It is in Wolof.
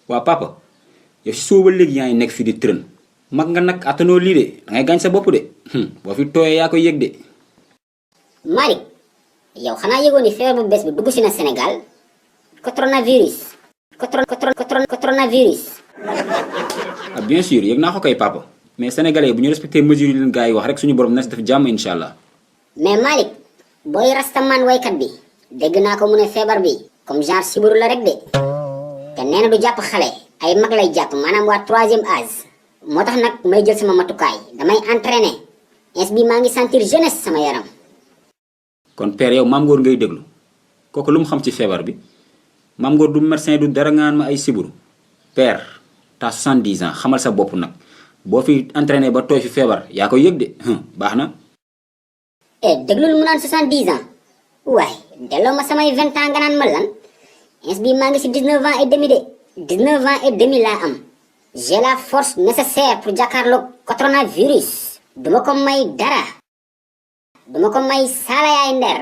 waa papa yow si suba ba léegi yaa ngi nekk fi di tërën mag nga nag attanoo lii de da ngay gaañ sa bopp de boo fi tooyee yaa koy yëg de. Malick yow xanaa yëgoon ni feebar bu bees bi dugg si na Sénégal coronavirus. Coronavirus. ah bien sûr yëg naa ko kay papa mais sénégalais bu ñu respecté mesures yi leen gars yi wax rek suñu borom na si def jàmm incha allah. mais Malick booy rastaman waykat bi dégg naa ko mu ne feebar bi comme genre sibiru la rek de te nee na du jàpp xale ay mag lay jàpp maanaam waa 3e âge moo tax nag may jël sama matukaay damay entraîner ins bi maa ngi sentir jeunesse sama yaram. kon père yow maam Ngor ngay déglu kooku lu mu xam ci feebar bi maam Ngor du médecin du dara nga naan ma ay sibiru père t'as 70 ans xamal sa bopp nag boo fi entraîné ba tooy fi feebar yaa koy yëg de baax na. déglul mu naan 70 ans waaye delloo ma samay 20 ans nga naan ma lan ins bi maa ngi si 19 ans et demi de 19 ans et demi laa am j'ai la force nécessaire pour jàkkaarloog coronavirus duma ko may dara duma ko may saala yaay nder